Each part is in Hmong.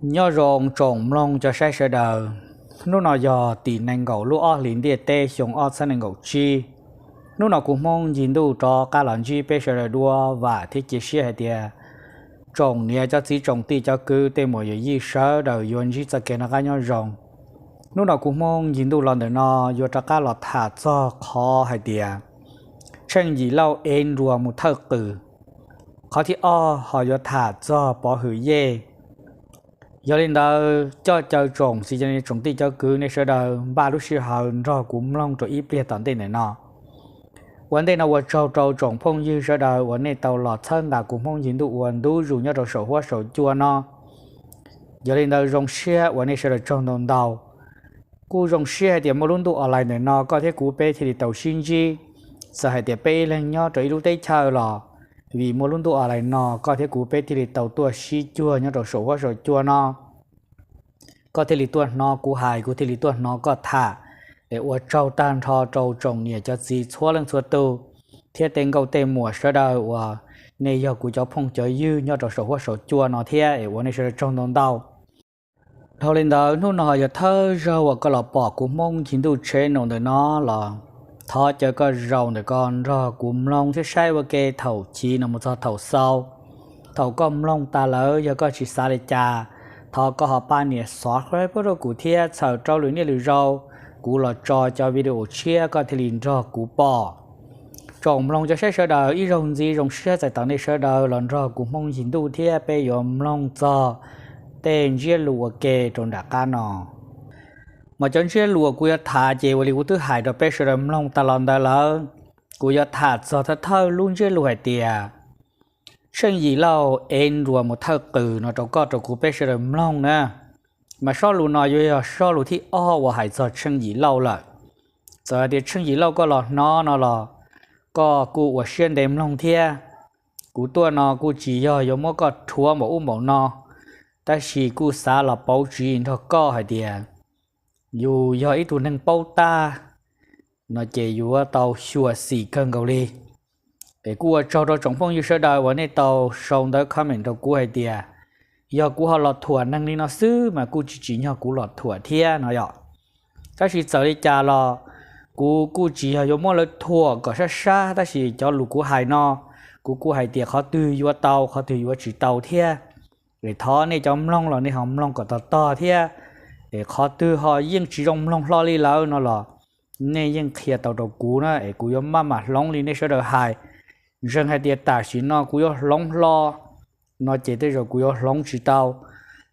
Nyob zoo tsoom mloog cov saib sawv daws, hnub no yog tim nees nkaum lub ob hlis ntiaj teb xyoo ob txhiab nees nkaum tsib. Hnub no kuv Hmoob Ncig Ntuj rov qab los ntsib peb sawv daws dua, vam thiab cia siab hais tias tsoom niam cov txiv tsoom tij cov kwv tej muam yawm yij sawv daws yuav ntsib txoj kev noj qab nyob zoo. Hnub no kuv Hmoob Ncig Ntuj los ntawm no yuav rov qab los tham txog qhov hais tias Tsheej Yim Lauj ev nruas mus thawj qws. Qhov thib ob ho yuav tham txog Pov Hwm Yej. Yog li ntawd coj caw tsoom txiv tsoom tij cov kwv nej sawv daws npaj lub sij hawm nrog kuv mloog rau ib pliag tom ntej ntawm no. Ua ntej no ua tsaug rau tsoom phooj ywg sawv daws uas nej tau los txhawb nqa kuv Hmoob Ncig Ntuj ua ntu zus nyob rau saum huab saum cua no. Yog li ntawd zoo siab uas nej sawv daws tsaug ntau ntau. Kuj zoo siab hais tias muaj lub ntuj online ntawm no koj thiab kuv peb thiaj li tau sib ntsib. Txawm hais tias peb ib leeg nyob rau ib lub teb chaws los vim muaj lub ntuj online no koj thiab kuv peb thiaj li tau tuaj sib cuag nyob rau saum huab saum cua no. Koj thiaj li tuaj hnov kuv hais, kuv thiaj li tuaj hnov koj tham. Es ua tsaug tag nrho rau tsoom niam cov txiv txhua leej txhua tus thiab tej nkauj tej muam sawv daws uas nej yog kuv cov phooj cov ywg nyob rau saum huab saum cua no thiab es ua nej sawv daws tsaug ntau ntau. Dhau li ntawd hnub no yog thawj zaug uas koj los pom kuv Hmoob Ncig Ntuj channel ntawm no los thov caw koj zaum ntawm ko nrog kuv mloog thiab saib ua ke thaum chiv no mus txog thaum xaus. Thaum koj mloog tas lawm yog koj tsis xav li cas, thov koj ho pab nias subscribe rau kuv thiab txhawm rau lwm niaj lwm zaus kuv los tso cov video tshiab koj thiaj li nrog kuv pom. Tsoom mloog cov saib sawv daws ib zaug ntxiv zoo siab txais tos nej sawv daws los nrog kuv Hmoob Ncig Ntuj thiab peb yuav mloog txog tej ntsiab lus ua ke rau nram qab no. Mas cov ntsiab lus uas kuv yuav tham ces ua li kuv twb hais rau peb sawv daws mloog tas los ntawd lawm. Kuv yuav tham txog thawj thawj lub ntsiab lus hais tias Tsheej Yim Lauj ev nruas mus thawj qws no rau koj rau kuv peb sawv daws mloog na. Mas sob lus no yuav yog sob lus thib ob uas hais txog Tsheej Yim Lauj lawm. Txawm hais tias Tsheej Yim Lauj koj los hnov no los koj kuj ua siab ntev mloog thiab. Kuv tuaj no kuj tsis yog yuav muab koj rhuav npaum ub npaum no, tab sis kuj xav los pauv tsiv nrog koj hais tias yus yog ib tug neeg paub tab no ces yuav tau xyuam xim kawg nkaus li. Es kuj ua tsaug rau tsoom phooj ywg sawv daws uas nej tau sau ntawv comment rau kuv hais tias yog kuv ho los thuam neeg li no xwb mas kuj tsis tsim nyog kuv los thuam thiab no yom. Tab sis txawm li cas los kuv kuj tsis yog yuav muab lawv thuam kom sab sab, tab sis cov lus kuv hais no kuv kuj hais tias qhov twg yuav tau qhov twg yuav tsis tau thiab. Es thov nej cov mloog los nej ho mloog kom tog tog thiab. Es qhov twg ho yeej tsis zoo mloog hlo li lawm no los nej yeej qhia tau rau kuv na es kuv yuav maj mam hloov li nej sawv daws hais. Ntseeg hais tias tam sim no kuv yuav hloov hlo no ces tej zaum kuv yuav hloov tsis tau,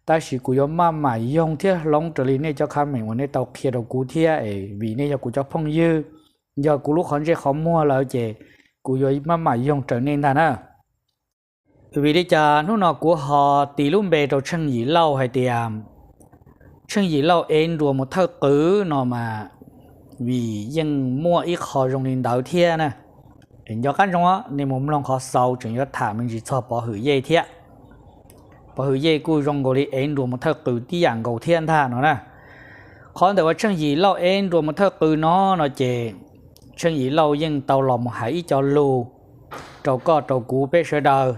tab sis kuv yuav maj mam yoog thiab hloov raws li nej cov comment uas nej tau qhia rau kuv thiab es vim nej yog kuv cov phooj ywg, yog kuv lub qhov ntsej qhov muag lawm ces kuv yuav maj mam yoog raws nej ntag na. Vim li cas hnub no kuv ho tis lub npe rau Tsheej Yim Lauj hais tias Tsheej Yim Lauj ev nruas mus thawj qws no mas vim yeej muaj ib qho zoo li ntawd thiab na. Nco qab ntsoov nej mus mloog qhov xaus tseem yuav tham me ntsis txog Pov Hwm Yej thiab. Pov Hwm Yej kuj zoo nkaus li ev nruas mus thawj qws tib yam nkaus thiab ntag no na. Qhov ntawm uas Tsheej Yim Lauj ev nruas mus thawj qws no no ces Tsheej Yim Lauj yeej tau los mus hais ib co lus rau koj rau kuv peb sawv daws.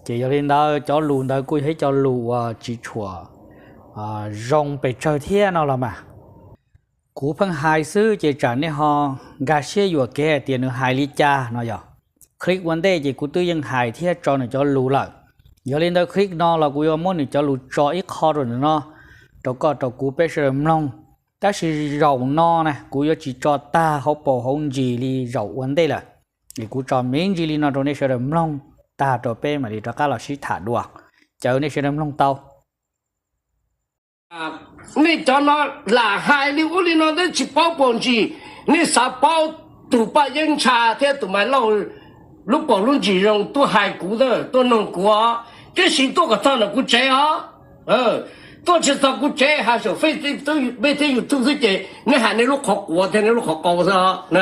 Ces yog li ntawd cov lus ntawd kuj yog ib co lus uas tsis tshua zoo pes tsawg thiab no los mas. Kuv pheej hais xwb ces tsam nej ho nkag siab yuam kev hais tias nws hais li cas no yog. Clip ua ntej ces kuv twb yeej hais thiab tso nws cov lus lawm. Yog li ntawd clip no los kuv yuav muab nws cov lus tso ib qho rau ntawm no rau koj rau kuv peb sawv daws mloog. Tab sis zaum no na kuv yuav tsis tso tag hauv paus hauv ntsis li zaum ua ntej lawm, es kuv tso me ntsis li no rau nej sawv daws mloog tag rau peb mam li rov qab los sib tham dua. Caw nej sawv daws mloog tau. Nej cov no lam hais li ub li no twb tsis paub paus ntsis, nej xav paub tus Paj Yeeb Ntsha thiab tus Maiv Lauj lub paus lub ntsis zoo tuaj hais kuv, tuaj noog kuv, tiam sis tuaj kom txog ntawm kuv tsev os. Tuaj tsis txog kuv tsev hais saum Facebook thiab YouTube xwb ces nej hais nej lub qhov quav thiab nej lub qhov qau xwb.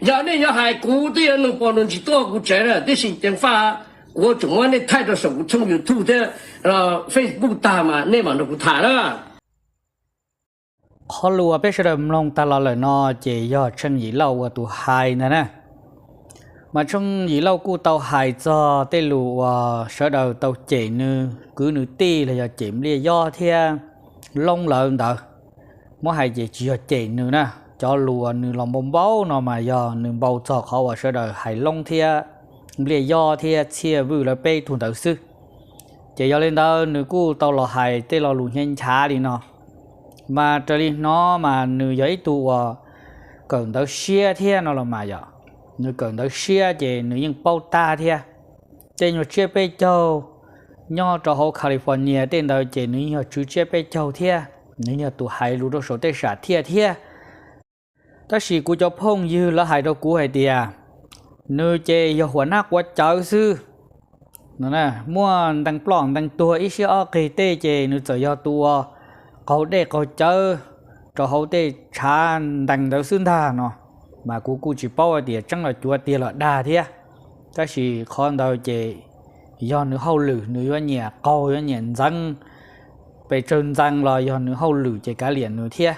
Yog nej yuav hais kuv twb yuav noog paus noog ntsis tuaj kuv tsev na, tiam sis ceev faj kuv tseem muab nej thaij rau saum kuv tshooj YouTube thiab Facebook tag mas nej mam nrog kuv tham na. Qhov lus uas peb sawv daws mloog tag los lawm no ces yog Tsheej Yim Lauj ua tus hais ntag na. Mas Tsheej Yim Lauj kuj tau hais txog tej lus uas sawv daws tau cem nws kwv nws tij los yog cem Npliaj Yob thiab Loob lawv ntawd. Muab hais ces tsis yog cem nws na, cov lus uas nws los npau npau no mas yog nws npau txog qhov uas sawv daws hais Loob thiab Npliaj Yob thiab Txhiaj Vwj lawv peb tug ntawd xwb. Ces yog li ntawd nws kuj tau los hais tej lo lus nchav nchav li no. Mas raws li hnov mas nws yog ib tug uas kawm ntawv siab thiab no los mas yog, nws kawm ntawv siab ces nws yeej paub tag thiab. Tej nyuag tsiab peb caug nyob rau hauv California tej ntawd ces nws yeej yog tswv tsiab peb caug thiab, nws yog tus hais lus rau saum tej sam thiaj thiab. Tab sis kuv cov phooj ywg lawv hais rau kuv hais tias nws ces yog huam nab quav cawv xwb. Muaj ntees ploj ntees tuag ib siab ob qig tej ces nws txawm yog tus ua qaug dej qaug cawv rau hauv tej tshav ntees ntawd xwb ntag no. Mas kuv kuj tsis paub hais tias tseeb los cuav tiag los dag thiab. Tab sis qhov ntawd ces yog nws hauj lwm, nws yuav nyiam qaug yuav nyiam ntxeev pes tsawg ntxees los yog nws hauj lwm ces kav liam nws thiab.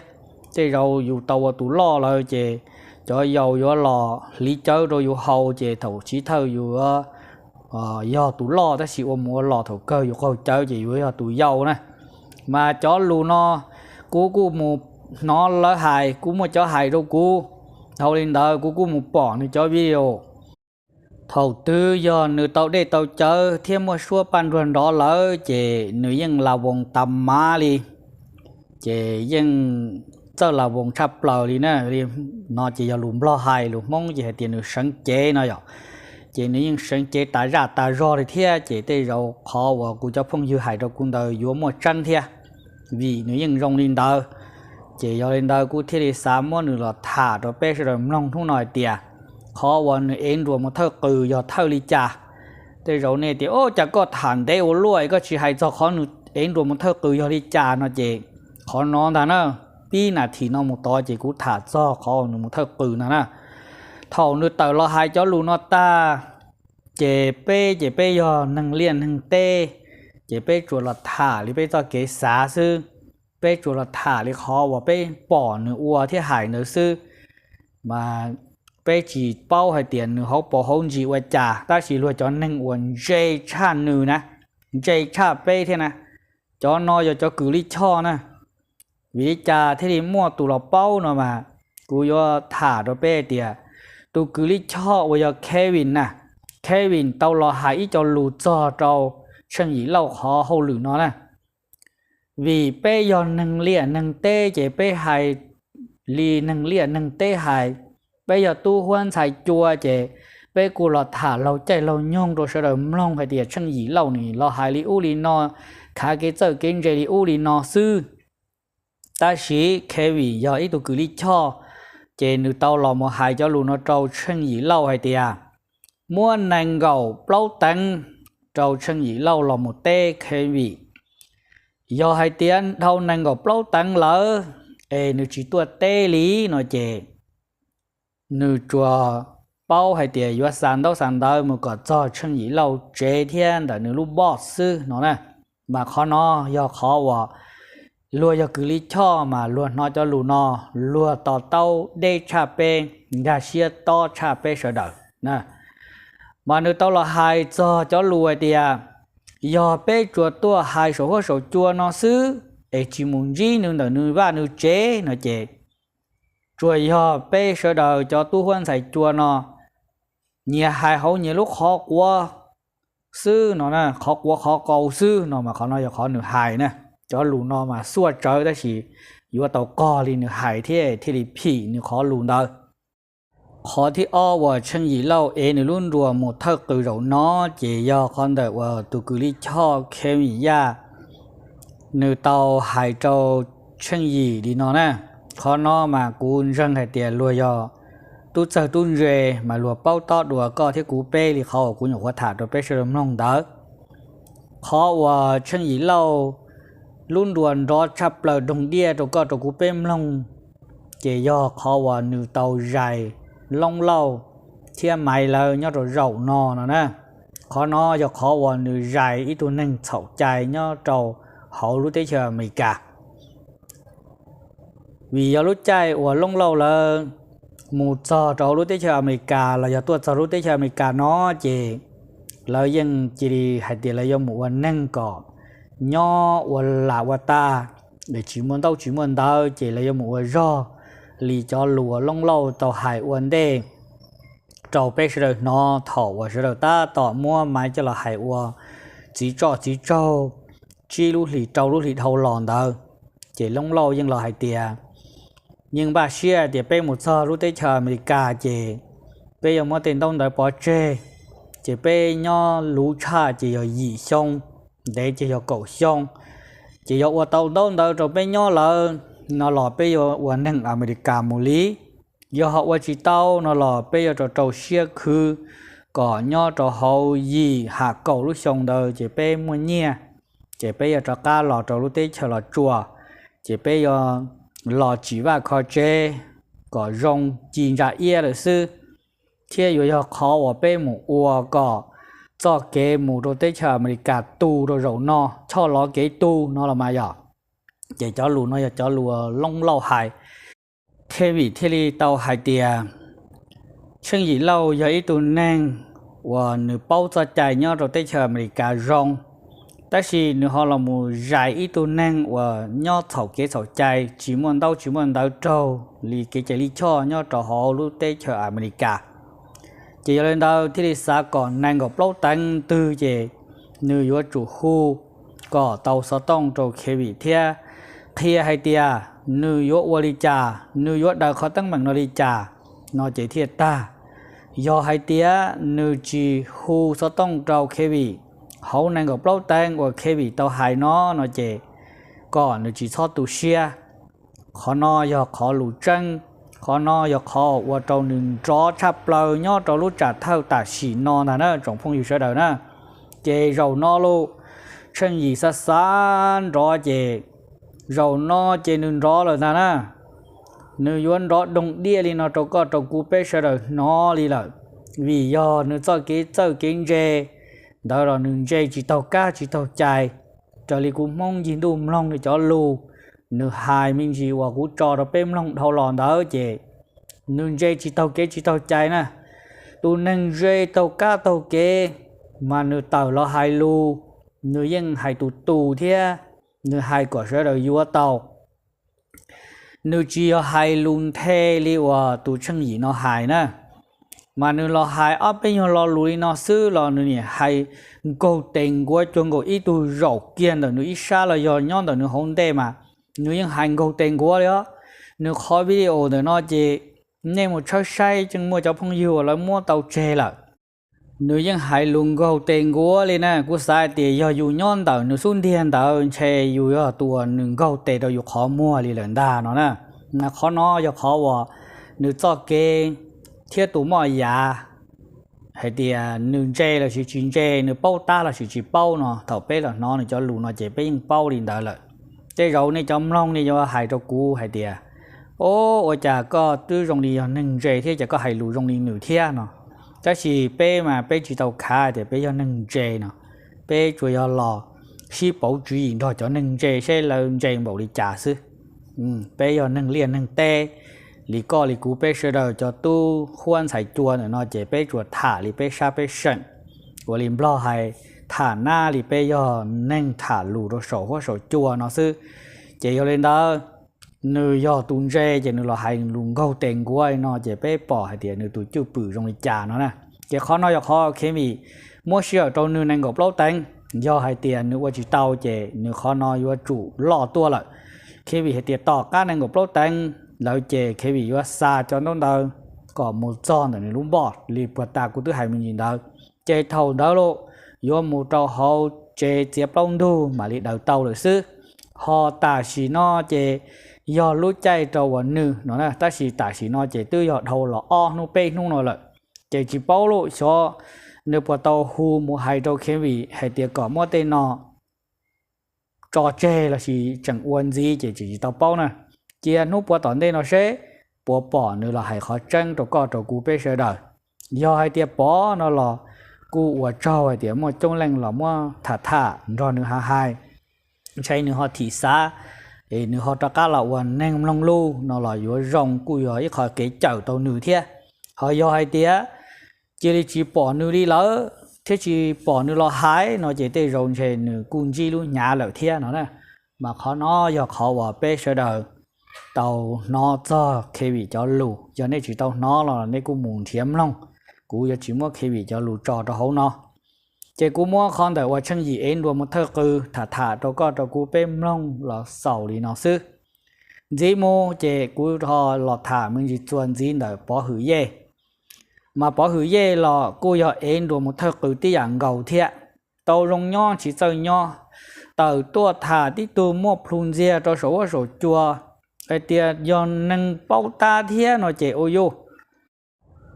Tej zaum yus tau ua tus loj lawm ces cov yaus yuav los hliv cawv rau yus haus ces thaum chiv thawj yus yuav yog tus loj, tab sis ua mus ua los thaum kawg yus qaug cawv ces yus yog tus yau na. Mas cov lus no kuv kuj mus hnov lawv hais, kuj muaj cov hais rau kuv, dhau li ntawd kuv kuj mus pom nws cov video. Thaum twg yog nws tau dej tau cawv thiab muaj suab paj nruag nrov lawm ces nws yeej la voos tas mav li, ces yeej txawj la voos tshaj plaws li na. Li no ces yog lus Nplog hais, lus Hmoob ces hais tias nws seev cev no yom. Ces nws yeej seev cev tas zaj tas zog li thiab. Ces tej zaum qhov uas kuv cov phooj ywg hais rau kuv ntawd yuav muaj tseeb thiab, vim nws yeej zoo li ntawd. Ces yog li ntawd kuv thiaj li xav muab nws los tham rau peb sawv daws mloog hnub no hais tias qhov uas nws ev nruas mus thawj qws yog thawj li cas. Tej zaum nej tias, o, cas koj tham ntev ua luaj es koj tsis hais txog qhov nws ev nruas mus thawj qws yog li cas no ces qhov no ntag na, pib nas this no mus tod ces kuv tham txog qhov uas nws mus thawj qws ntag na. Thaum nws tawm los hais cov lus no tag, ces peb ces peb yog neeg liaj neeg teb, ces peb tsuas los tham li peb txoj kev xav xwb. Peb tsuas los tham li qhov uas peb pom nws ua thiab hais ntawd xwb. Mas peb tsis paub hais tias nws hauv paus hauv ntsis ua cas, tab sis luag cov neeg uas ntse tshaj nws na, ntse tshaj peb thiab na, cov no yog cov kws lij choj na. Vim li cas thiaj li muaj tus los paub no mas kuv yuav tham rau peb hais tias tus kws lij choj uas yog Kevin na, Kevin tau los hais ib co lus txog rau Tsheej Yim Lauj qhov hauj lwm no na. Vim peb yog neeg liaj neeg teb ces peb hais li neeg liaj neeg teb hais. Peb yog tub huab ntxhais cua ces peb kuj los tham laug caij laug nyoog rau sawv daws mloog hais tias Tsheej Yim Lauj nws los hais li ub li no, khav kev txawj kev ntse li ub li no xwb. Tab sis Kevin yog ib tug kws lij choj, ces nws tau los mus hais cov lus no rau Tsheej Yim Lauj hais tias muab nees nkaum plaub teev rau Tsheej Yim Lauj los mus teb Kevin. Yog hais tias dhau nees nkaum plaub teev lawm es nws tsis tuaj teb li no ces nws tsuas paub hais tias yuav xa ntaub xa ntawv mus kom txog Tsheej Yim Lauj tsev thiab ntawm nws lub boss xwb no na. Mas qhov no yog qhov uas luag yog kws lij choj mas luag hnov cov lus no, luag to taub deb tshaj peb, nkag siab tob tshaj peb sawv daws na. Mas nws tau los hais txog cov lus hais tias yog peb tsuas tuaj hais saum huab saum cua no xwb es tsis mus ntsib nws ntawm nws vaj nws tsev no ces tsuas yog peb sawv daws cov tub huab ntxhais cua no nyias hais hauv nyias lub qhov quav xwb no, qhov quav qhov qau xwb no. Mas qhov no yog qhov nws hais na. Cov lus no mas xuaj tsawv tab sis yuav tau qog li nws hais thiab thiaj li phim nws qhov lus ntawd. Qhov thib ob uas Tsheej Yim Lauj ev nws lub nruas mus thawj qws zaum no ces yog qhov ntawm uas tus kws lij choj Kevin Yaj nws tau hais rau Tsheej Yim li no na. Qhov no mas kuv ntseeg hais tias luag yog tub txawg tub ntse mas luag paub tob dua koj thiab kuv peb li qhov uas kuv nyuam qhuav tham rau peb sawv daws mloog ntawd. Qhov uas Tsheej Yim Lauj lub nruas nrov tshaj plaws doog diaj rau koj rau kuv peb mloog ces yog qhov uas nws tau zais Loob Lauj thiab Maiv lawv nyob rau zaum no no na. Qhov no yog qhov uas nws zais ib tug neeg txhaum cai nyob rau hauv lub teb chaws Amelikas. Vim yog lub caij uas Loob Lauj lawv mus txog rau hauv lub teb chaws Amelikas los yog tuaj txog lub teb chaws Amelikas no ces lawv yeej cia li hais tias lawv yuav mus ua neeg kom nyob ua lam ua tag, es tsis muaj ntaub tsis muaj ntawv, ces lawv yuav mus ua zog li cov lus uas Loob Lauj tau hais ua ntej rau peb sawv daws hnov thaum uas sawv daws tab tom muab maiv coj los hais ua txiv tsoj txiv tsaug tsib lub hlis rau lub hlis dhau los ntawd. Ces Loob Lauj yeej los hais tias yeej npaj siab tias peb mus txog lub teb chaws Amelikas ces peb yuav muab tej ntaub ntawv pov tseg, ces peb nyob luv tshaj ces yog yim xyoo, ntev ces yog kaum xyoo. Ces yog ua tau ntaub ntawv rau peb nyob lawm no los peb yuav ua neeg Amelikas mus li. Yog ho ua tsis tau no los peb yuav rau rau siab khwv kom nyob rau hauv yim ham kaum lub xyoo ntawd ces peb muaj nyiaj, ces peb yuav rov qab los rau lub teb chaws Los Tsuas, ces peb yuav los tsim vaj kho tsev kom zoo ci ntsa iab lawm xwb, thiab yuav yog qhov uas peb mus ua kom txoj kev mus rau teb chaws Amelikas tu rau zaum no, choj lov kev tu no los mas yog. Ces cov lus no yog cov lus Loob Lauj hais. Kevin thiaj li tau hais tias Tsheej Yim Lauj yog ib tug neeg uas nws paub txoj cai nyob rau teb chaws Amelikas zoo, tab sis nws ho los mus zais ib tug neeg uas nyob txhaum kev txhaum cai tsis muaj ntaub tsis muaj ntawv raug li kev cai lij choj nyob rau hauv lub teb chaws Amelikas. Ces yog li ntawd thiaj li xav kom nees nkaum plaub teev twg ces nws yuav tsum hu kom tau xov tooj rau Kevin thiab qhia hais tias nws yuav ua li cas, nws yuav daws qhov teeb meem no li cas no ces thiaj tag. Yog hais tias nws tsis hu xov tooj rau Kevin hauv nees nkaum plaub teev uas Kevin tau hais no no ces kom nws tsis txhob tu siab. Qhov no yog qhov lus tseeb, qhov no yog qhov ua rau nws nrov tshaj plaws nyob rau lub tsam thawj tam sim no ntag na tsoom phooj ywg sawv daws na. Ces zaum no lauj, Tsheej Yim xav xav nrov ces zaum no ces nws nrov lawm ntag na. Nws yuav nrov doog diaj li no rau koj rau kuv peb sawv daws hnov li lawm, vim yog nws txoj kev txawj kev ntse ntawd los nws ntse tsis taug kab tsis taug cai. Raws li kuv Hmoob ncig ntuj mloog nws cov lus, nws hais me ntsis uas kuv tso rau peb mloog dhau los ntawd ces nws ntse tsis taug kev tsis taug cai na. Tus neeg ntse taug kab taug kev mas nws tawm los hais lus, nws yeej hais tus tus thiab nws hais kom sawv daws yuav tau. Nws tsis yog hais lus nthe li uas tus Tsheej Yim no hais na, mas nws los hais ob peb nyuag lo lus li no xwb los nws niam hais nkaug tes nkuav cuag nkaus ib tug zaum kiag ntawm nws ib sab los yog nyob ntawm nws hauv ntej mas nws yeej hais nkaug tes nkuav li os. Nws qhov video ntawm no ces nej mus tshawb saib tseem muaj cov phooj ywg uas lawv muab tau tseg lawm. Nws yeej hais lus nkaug tes nkuav li na, kuv xav hais tias yog yus nyob ntawm nws xub ntiag ntawd ntshe yus yog tus uas nws nkaug tes rau yus qhov muag li lawm ntag no na. Mas qhov no yog qhov uas nws txoj kev thiab tus moj yav hais tias nws ntse lossis tsis ntse, nws paub tab lossis tsis paub no, thaum peb los hnov nws cov lus no ces peb yeej paub li ntawd lawm. Tej zaum nej cov mloog nej yuav hais rau kuv hais tias, o, ua cas koj twb zoo li yog neeg ntse thiab cas koj hais lus zoo li nws thiab no. Tab sis peb mas peb tsis tau khav tias peb yog neeg ntse no, peb tsuas yog los sib pauv tswv yim nrog cov neeg ntse seb lawv ntse npaum li cas xwb. Peb yog neeg liaj neeg teb li koj li kuv, peb sawv daws cov tub huab ntxhais cua ntawm no ces peb tsuas tham li peb sab peb seem, ua li Nplog hais, tham nab li peb yog neeg tham lus rau saum huab saum cua no xwb. Ces yog li ntawd, nws yog tus ntse ces nws los hais lus nkaug tes nkuav li no ces peb pom hais tias nws tus cwj pwm zoo li cas no na. Ces qhov no yog qhov Kevin muab sij hawm rau nws nees nkaum plaub teev, yog hais tias nws ua tsis tau ces nws qhov no yuav tsum loj tuaj lawm. Kevin hais tias tom qab nees nkaum plaub teev lawm ces Kevin yuav xa cov ntaub ntawv kom mus txog ntawm nws lub npoj li puag ta kuv twb hais me ntsis ntawd. Ces thaum ntawd lauj, yuav mus rau hauv tsev txiav plaub ntug mam li daws tau lawm xwb. Ho tam sim no ces yog lub caij rau uas nws no na, tab sis tam sim no ces twb yog dhau los ob hnub peb hnub no lawm. Ces tsis paub lauj, xyov nws puas tau hu mus hais rau Kevin hais tias kom muab tej no tso tseg lossis tseem ua ntxiv ces tsis tsis tau paub na. Cia hnub puav tom ntej no seb puas pom nws los hais qhov tseeb rau koj rau kuv peb sawv daws. Yog hais tias pom no los kuj ua tsaug hais tias muaj coob leej los muab tham tham nrog nws hais hais, ntshai nws ho thim xav es nws ho rov qab los ua neeg mloog lus no los yuav zoo, kuj yog ib qho kev cawm tau nws thiab. Ho yog hais tias cia li tsis pom nws li lawm thiab tsis pom nws los hais no ces tej zaum ntshe nws kuj ntsib lub hnyav lawm thiab no na. Mas qhov no yog qhov uas peb sawv daws tau hnov txog Kevin cov lus. Yog nej tsis tau hnov los nej kuj mus nrhiav mloog, kuv yuav tsis muab Kevin cov lus tso rau hauv no. Ces kuv muab qhov ntawm uas Tsheej Yim ev nruas mus thawj qw tham tham rau koj rau kuv peb mloog los xaus li no xwb. Ntxiv mus ces kuv ho los tham me ntsis txuas ntxiv ntawm Pov Hwm Yej. Mas Pov Hwm Yej los kuj yog ev nruas mus thawj qw tib yam nkaus thiab. Tau zoo nyob tsis txawj nyob, tawm tuaj tham tib tug muaj plhus ntxiag rau saum huab saum cua, hais tias yog neeg paub tab thiab no ces ua yuj.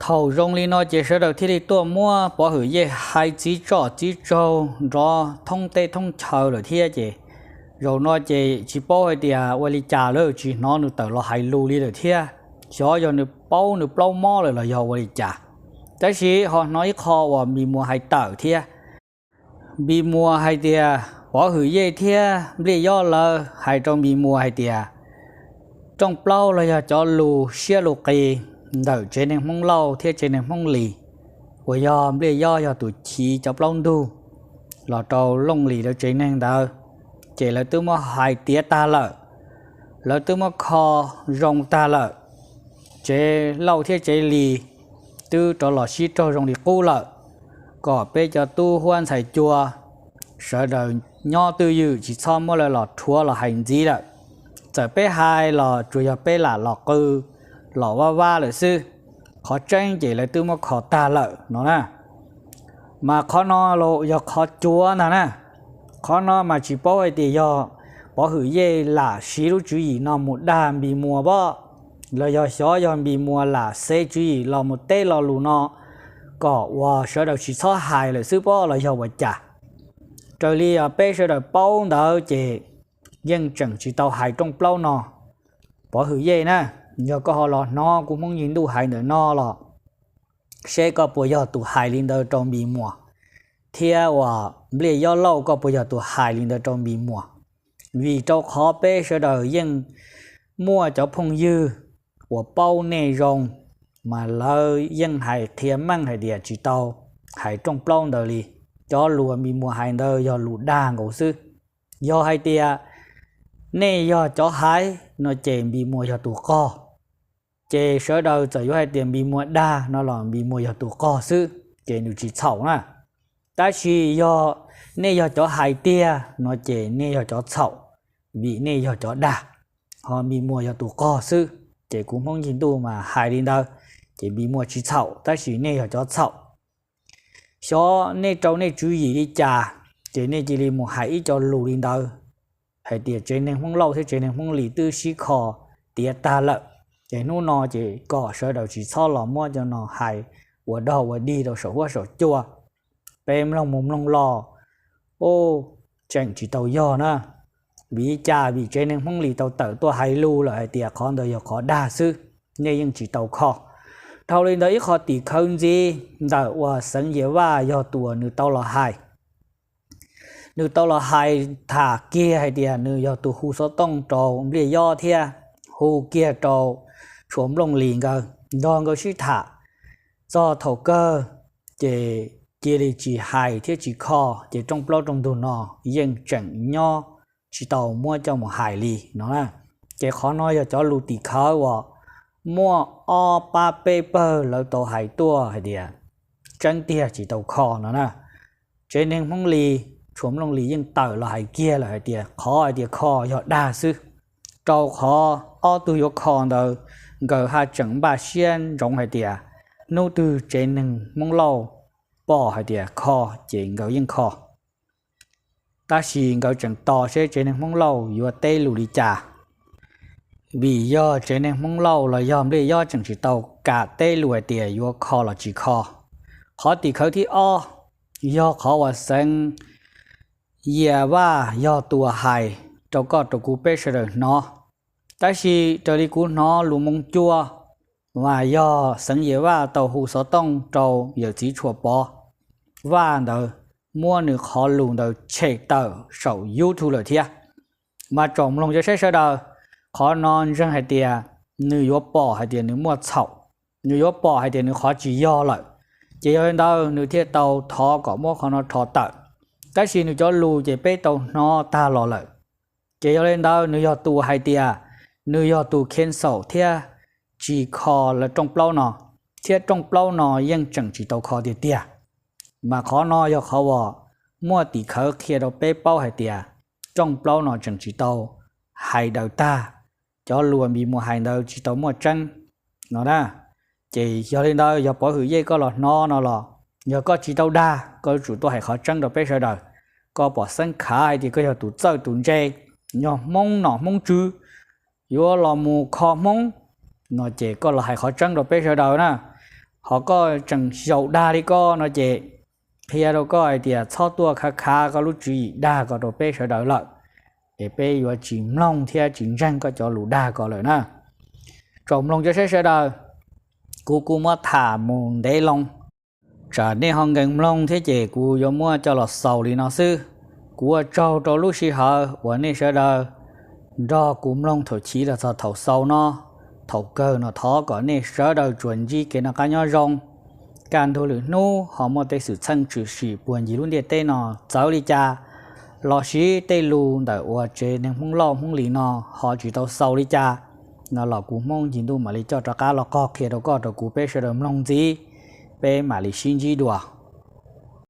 Thaum zoo li no ces sawv daws thiaj li tuaj muab Pov Hwm Yej hais txiv tsom txiv tsaug nrov thoob teb thoob chaw lawm thiab ces zaum no ces tsis paub hais tias ua li cas lawm, tsis hnov nws tawm los hais lus li lawm thiab. Xyov yog nws paub nws plaub mob lawm los yog ua li cas. Tab sis ho hnov ib qho uas Npis Muas hais tawm thiab. Npis Muas hais tias, Pov Hwm Yej thiab Npliaj Yob lawv hais rau Npis Muas hais tias, rooj plaub los yog cov lus siab lus qis ntawm tsev neeg Hmoob Lauj thiab tsev neeg Hmoob Lis, uas yog Npliaj Yob yog tus chiv cov plaub ntug los rau Looj Lis lawv tsev neeg ntawd, ces lawv twb muab hais tiav tag lawm, lawv twb muab kho zoo tag lawm. Tsev Lauj thiab tsev Lis twb rov los sib raug zoo li qub lawm, kom peb cov tub huab ntxhais cua sawv daws nyob twj ywm tsis txhob muab lawv los rhuav los hais ntxiv lawm. Txawm peb hais los tsuas yog peb lam los qw los vab vab lawm xwb. Qhov tseeb ces lawv twb muab kho tag lawm no na. Mas qhov no los yog qhov cuav ntag na. Qhov no mas tsis paub hais tias yog Pov Hwm Yej lam siv lub tswv yim no mus dag Npis Muas pob, los yog xyov yog Npis Muas lam xev tswv yim los mus teb lo lus no kom uas sawv daws tsis txhob hais lawm xwb pob los yog ua cas. Raws li peb sawv daws paub ntawd ces yeej tseem tsis tau hais rooj plaub no. Pov Hwm Yej na, yog koj ho los hnov kuv Hmoob Yig Ntuj hais ntawm no los seb koj puas yog tus hais li ntawd rau Npis Muas, thiab uas Npliaj Yob Lauj koj puas yog tus hais li ntawd rau Npis Muas. Vim rau qhov peb sawv daws yeej muaj cov phooj ywg uas paub nej zoo, mas lawv yeej hais qhia meej hais tias tsis tau hais rooj plaub ntawd li. Cov lus Npis Muas hais ntawd yog lus dag nkaus xwb. Yog hais tias nej yog cov hais no ces Npis Muas yog tus qog. Ces sawv daws txawm yuav hais tias Npis Muas dag no los Npis Muas yog tus qog xwb, ces nws tsis txhaum na. Tab sis yog nej yog cov hais tiag no ces nej yog cov txhaum, vim nej yog cov dag. Ho Npis Muas yog tus qog xwb, ces kuv Hmoob Yig Ntuj mas hais li ntawd, ces Npis Muas tsis txhaum, tab sis nej yog cov txhaum. Xyov nej rau nej tswv yim li cas, ces nej cia li mus hais ib co lus li ntawd, hais tias tsev neeg Hmoob Lauj thiab tsev neeg Hmoob Lis twb sib kho tiav tag lawm, ces hnub no ces kom sawv daws tsis txhob los muab cov no hais ua dog ua dig rau saum huab saum cua. Peb mloog mus mloog los, u, tseem tsis tau yog na. Vim li cas? Vim tsev neeg Hmoob Lis tau tawm tuaj hais lus lawm hais tias qhov ntawd yog qhov dag xwb, nej yeej tsis tau kho. Dhau li ntawd ib qho tim khawv ntxiv ntawm uas Xeev Yias Vaj yog tus uas nws tau los hais. Nws tau los hais tham kiag hais tias nws yog tus hu xov tooj rau Npliaj Yob thiab hu kiag rau Tshuas Nplooj Lis nkawd nrog nkawd sib tham. Txog thaum kawg ces cia li tsis hais thiab tsis kho, ces rooj plaub rooj ntug no yeej tseem nyob tsis tau muab coj mus hais li no na. Ces qhov no yog cov lus tim khawv uas muaj ob pab peb pawg lawv tau hais tuaj hais tias tseeb tiag tsis tau kho no na. Tsev neeg Hmoob Lis, Tshuas Nplooj Lis yeej tawm los hais kiag lawm hais tias qhov hais tias kho yog dag xwb, rau qhov ob tug yuav kho ntawd nkawd haj tseem npaj siab ntsoov hais tias hnub twg tsev neeg Hmoob Lauj pom hais tias kho ces nkawd yeej kho. Tab sis nkawd tseem tos seb tsev neeg Hmoob Lauj yuav teb lus li cas, vim yog tsev neeg Hmoob Lauj los yog Npliaj Yob tseem tsis tau kam teb lus hais tias yuav kho los tsis kho. Qhov tim khawv thib ob yog qhov uas Xeev Yias Vaj yog tus uas hais rau koj rau kuv peb sawv daws hnov. Tab sis raws li kuv hnov lus moo cua, mas yog Xeev Yias Vaj tau hu xov tooj rau yawm txiv Tshuas Pov Vaj ntawd, muab nws qhov lus ntawd tshem tawm saum YouTube lawm thiab. Mas tsom mloog cov saib sawv daws, qhov no ntseeg hais tias nws yuav pom hais tias nws muaj txhaum, nws yuav pom hais tias nws qhov tsis yog lawm, ces yog li ntawd nws thiaj tau thov kom muab qhov no rho tawm. Tab sis nws cov lus ces peb tau hnov tag los lawm, ces yog li ntawd nws yog tus hais tias nws yog tus cancel thiab tsis kho lawv rooj plaub no, thiab rooj plaub no yeej tseem tsis tau kho tiag tiag. Mas qhov no yog qhov uas muaj tim khawv qhia rau peb paub hais tias rooj plaub no tseem tsis tau hais daws tag, cov lus Npis Mus hais ntawd tsis tau muaj tseeb no na. Ces yog li ntawd yog Pov Hwm Yej koj los hnov no los, yog koj tsis tau dag, koj yuav tsum tuaj hais qhov tseeb rau peb sawv daws. Koj pom xeeb khav hais tias koj yog tus txawj tus ntse, yog Hmoob nom Hmoob tswv, yuav los mus kho Hmoob no ces koj los hais qhov tseeb rau peb sawv daws na. Ho koj tseem xyaum dag li koj no ces qhia rau koj hais tias txhob tuaj khav khav koj lub tswv yim dag ko rau peb sawv daws lawm, es peb yuav tsis mloog thiab tsis ntseeg koj cov lus dag ko lawm na. Tsom mloog cov saib sawv daws, kuv kuj muab tham mus ntev loo, tsam nej ho nkees mloog thiab ces kuv yuav muab coj los xaus li no xwb. Kuv ua tsaug rau lub sij hawm uas nej sawv daws nrog kuv mloog thaum chiv los txog thaum xaus no. Thaum kawg no thov kom nej sawv daws tsuas ntsib kev noj qab nyob zoo, kaj ntug lwm hnub ho muaj tej xwm txheej tshwm sim puag ncig lub ntiaj teb no txawv li cas, los sis tej lus ntawm uas tsev neeg Hmoob Lauj Hmoob Lis no ho tsis tau xaus li cas no los kuv Hmoob Ncig Ntuj mam li coj rov qab los qog qhia rau koj rau kuv peb sawv daws mloog ntxiv, peb mam li sib ntsib dua.